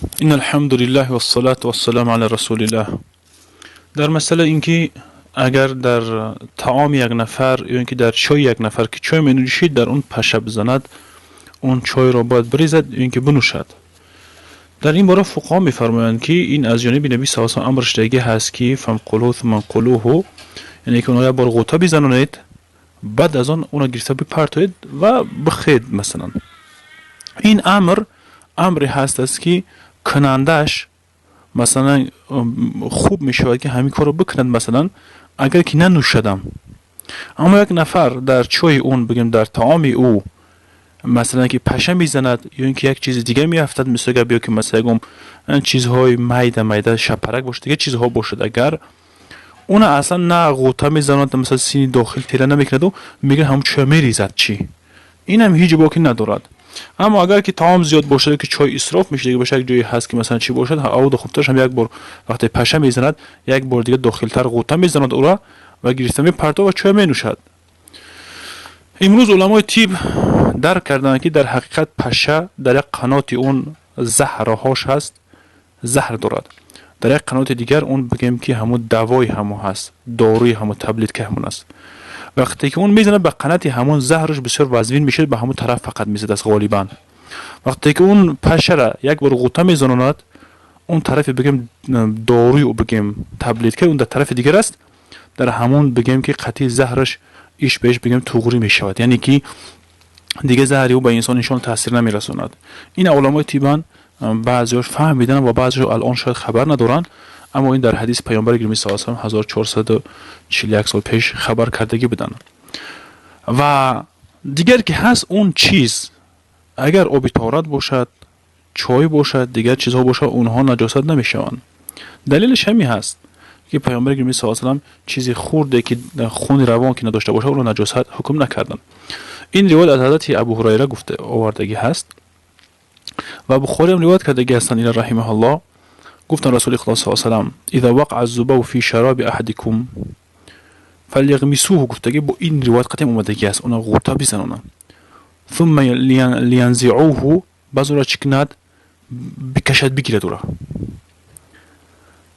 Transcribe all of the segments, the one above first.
إن الحمد لله والصلاة والسلام على رسول الله. Дар масъала инки агар дар таоми як нафар ё инки дар чойи як нафар ки чой менӯшид, дар он паша бизанад, он чойро бояд бирезад ё инки бинӯшад. Дар ин бора фуқаҳо мефармоянд, ки ин аз ҷониби Наби саллаллоҳу алайҳи васаллам амр шудагӣ ҳаст, ки فامقلوه ثم انقلوه, яъне ки онро як бор ғӯта бизанонед, баъд аз он онро гирифта бипартоед ва бихӯред. Масалан, ин амр амре ҳаст аст, ки кунандааш, масалан, хуб мешавад, ки ҳамин корро бикунад, масалан, агар ки нанӯшадам. Аммо як нафар дар чойи он, бигем, дар таоми ӯ, масалан, ки паша мезанад ё ин ки як чизи дига меафтад, мисол гап, ё ки масалан, ягон чизҳои майда майда, шапарак бошад, дигар чизҳо бошад, агар уна аслан на ғӯта мезанад, масалан, сини дохил тела намекунаду мегӯяд, ҳамон чоя мерезад, чӣ, инам ҳеҷ боки надорад. Аммо агар ки таом зиёд бошад, ки чой исроф мешуда бошад, як ҷое ҳаст, ки масалан чӣ бошад, авду хубтараш ҳам як бор вақте паша мезанад, як бор дига дохилтар ғӯта мезанад ӯра ва гирифта мепартова ва чоя менӯшад. Имрӯз уламои тиб дарк карданд, ки дар ҳақиқат паша дар як қаноти он заҳрҳош ҳаст, заҳр дорад, дар як қаноти дигар он, бигем, ки ҳамун давои ҳамо ҳаст, доруи ҳамо, таблетка ҳамон аст. Вақте ки он мезанад ба қанати ҳамон, заҳраш бисёр вазвин мешавад, ба ҳамон тараф фақат мезадааст ғолибан. Вақте ки он пашара як бор ғӯта мезанонад, он тарафи, бигем, доруи, бигем, таблетка он дар тарафи дигар аст, дар ҳамон, бигем, ки қатъи заҳраш иш беш, бигем, туғрӣ мешавад, яъне ки дига заҳри ӯ ба инсон иншоалло таъсир намерасонад. Ин уламои тибан баъзеош фаҳмидан ва баъзео алон шояд хабар надоранд, аммо ин дар ҳадиси паёмбари гиромӣ саллаллоҳу алайҳи васаллам 1441 сол пеш хабар кардагӣ буданд. Ва дигар ки ҳаст, он чиз агар оби таҳорат бошад, чой бошад, дигар чизҳо бошад, онҳо наҷосат намешаванд. Далелаш ҳамин ҳаст, ки паёмбари гиромӣ саллаллоҳу алайҳи васаллам чизи хурде, ки хуни равон ки надошта бошад, онро наҷосат ҳукм накарданд. Ин ривоят аз ҳазрати Абу Ҳурайра гуфта овардагӣ ҳаст ва Бухориам ривоят кардагӣ ҳастанд ила раҳимаҳуллоҳ. Гуфтанд Расули Худо саллаллоҳу алайҳи васаллам: إذا وقع الذباب في شراب أحدكم فليغمسوه. Гуфтагӣ бо ин ривоят қатъиан омадагӣ аст, она ғӯта бизанонанд, ثم لينزعوه, баъз ӯро чӣ кунад? Бикашад, бигирад ӯро,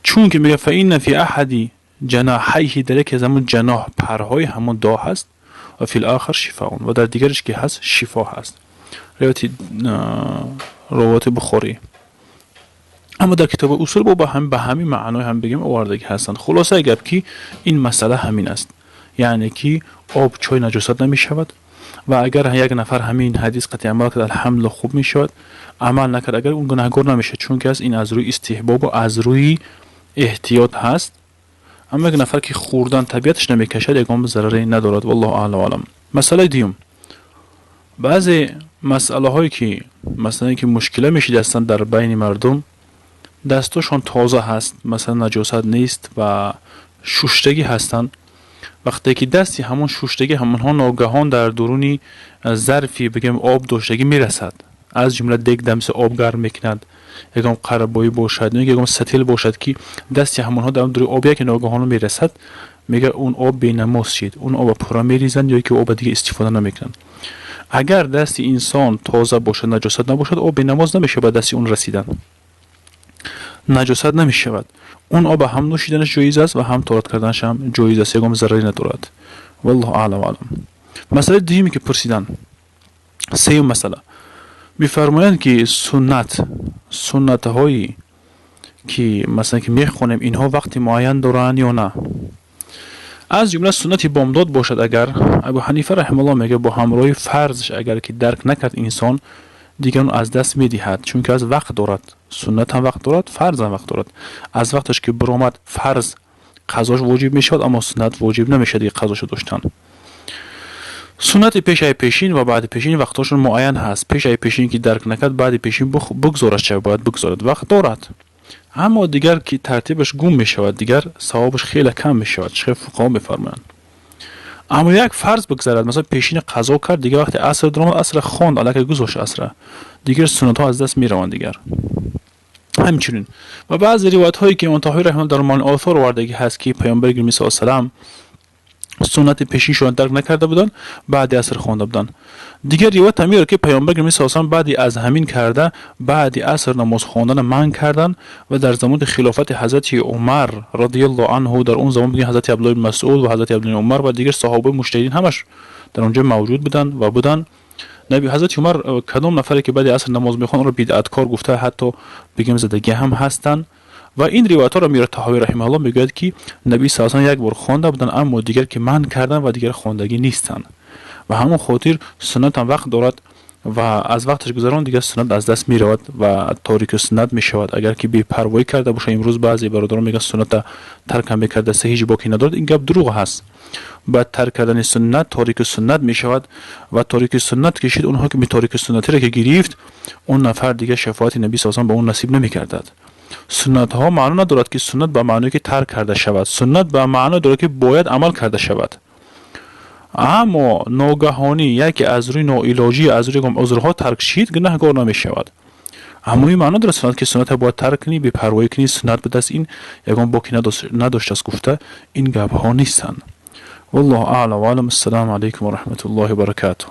чунки мега: فإن في أحد جناحيه, дар яке аз ҳамон ҷаноҳ, парҳои ҳамон داء ҳаст, وفي الآخر شفاء, ва дар дигараш ки ҳаст, шифо ҳаст. Ривояти Бухорӣ. Аммо дар китоби усул бо ба ҳамин маънои ҳам, бигем, овардагӣ ҳастанд. Хулосаи гап, ки ин масъала ҳамин аст, яъне ки об, чой наҷосат намешавад. Ва агар як нафар ҳамин ҳадис қатъи амал кард, алҳамдулилла, хуб мешавад. Амал накард агар, он гунаҳгор намешавад, чунки аст ин аз рӯи истиҳбобу аз рӯи эҳтиёт ҳаст. Аммо як нафар ки хӯрдан табиаташ намекашад, ягон зараре надорад. والله أعلى وأعلم. Масъалаи дуюм: баъзе масъалаҳое, ки масалан, ки мушкила мешида ҳастанд дар байни мардум, дастошон тоза ҳаст, масалан, наҷосат нест ва шуштагӣ ҳастанд. Вақте ки дасти ҳамон шуштагӣ ҳамонҳо ногаҳон дар дуруни зарфи, бигем, об доштагӣ мерасад, аз ҷумла дег дамси об гарм мекунад, ягон қарабоӣ бошад ё ягон сатил бошад, ки дасти ҳамонҳо дар дуруни об яке ногаҳон мерасад, мега он об бенамоз шид, он оба пурра мерезанд ё ки оба дига истифода намекунанд. Агар дасти инсон тоза бошад, наҷосат набошад, об бенамоз намешавад. Ба дасти он расидан наҷосат намешавад. Он оба ҳам нӯшиданаш ҷоиз аст ва ҳам таҳорат карданаш ҳам ҷоиз аст, ягон зараре надорад. والله أعلى وأعلم. Масъалаи дуюме, ки пурсиданд, сеюм масъала, мефармоянд, ки суннатҳое, ки масалан, ки мехонем, инҳо вақти муайян доранд ё на? Аз ҷумла суннати бомдод бошад агар, Абу Ҳанифа раҳимауллоҳ мегӯяд, бо ҳамроҳи фарзш агар ки дарк накард инсон, дигар он аз даст медиҳад, чунки аз вақт дорад. Суннат ҳам вақт дорад, фарз ҳам вақт дорад. Аз вақташ ки биромад, фарз қазош воҷиб мешавад, аммо суннат воҷиб намешавад дига қазошо доштан. Суннати пешаи пешин ва баъди пешин вақтҳошон муайян ҳаст. Пешаи пешин ки дарк накард, баъди пешин бигзорад, ча бояд бигзорад, вақт дорад. Аммо дигар ки тартибаш гум мешавад, дигар савобаш хеле кам мешавад, чӣ фуқаҳо мефармоянд. Аммо як фарз бигзарад, масалан, пешина қазо кард, дигар вақте аср даромад, асра хонд, аллакай гузошт асра, дигар суннатҳо аз даст мераванд. Дигар ҳамчунин ва баъзе ривоятҳое, ки имом Таҳовӣ раҳимаҳуллоҳ дар Маъони Осор овардагӣ ҳаст, ки паёмбари гиромӣ саллаллоҳу алайҳи васаллам суннати пешиншонро дарк накарда буданд, баъди аср хонда буданд. Дигар ривоят ҳам меорад, ки паёмбар гиромӣ саллаллоҳу баъди аз ҳамин карда, баъди аср намоз хондан манъ карданд ва дар замони хилофати ҳазрати Умар радиаллоҳу анҳу, дар он замон бигӯем, ҳазрати Абдуллоҳ ибн Масъуд ва ҳазрати Абдуллоҳ Умар ва дигар саҳобаи муҷтаҳидин ҳамаш дар онҷо мавҷуд буданд ва буданд. Наби ҳазрати Умар кадом нафаре ки баъди аср намоз мехонд, онро бидъаткор гуфта, ҳатто бигем, задагӣ ҳам ҳастанд. Ва ин ривоятҳоро меорад Таҳовӣ раҳимаҳуллоҳ, мегӯяд, ки Наби саллаллоҳу як бор хонда буданд, аммо дигар ки манъ карданд ва дигар хондагӣ нестанд. Ва ҳамон хотир суннат ҳам вақт дорад ва аз вақташ гузарон, дигар суннат аз даст меравад ва торики суннат мешавад, агар ки бепарвоӣ карда боша. Имрӯз баъзе бародарон мегӯянд, сунната тарк ҳам мекардаста, ҳеҷ боке надорад. Ин гап дурӯғ ҳаст. Баъд тарк кардани суннат торики суннат мешавад ва торики суннат кишид, он ҳукми торики суннатиро ки гирифт, он нафар дигар шафоати Наби саллаллоҳу ба он насиб намегардад. Суннатҳо маъно надорад, ки суннат ба маъное ки тарк карда шавад. Суннат ба маъно дорад, ки бояд амал карда шавад. Аммо ногаҳонӣ яке аз рӯи ноилоҷӣ, аз рӯи ягон узрҳо тарк шид, гунаҳгор намешавад. Аммо ин маъно дорад суннат, ки сунната бояд тарк кунӣ, бепарвоӣ кунӣ, суннат будаст, ин ягон боки надоштааст гуфта, ин гапҳо нестанд. Валлоҳу аълам ва алам. Ассалому алайкум ва раҳматуллоҳи ва баракатуҳ.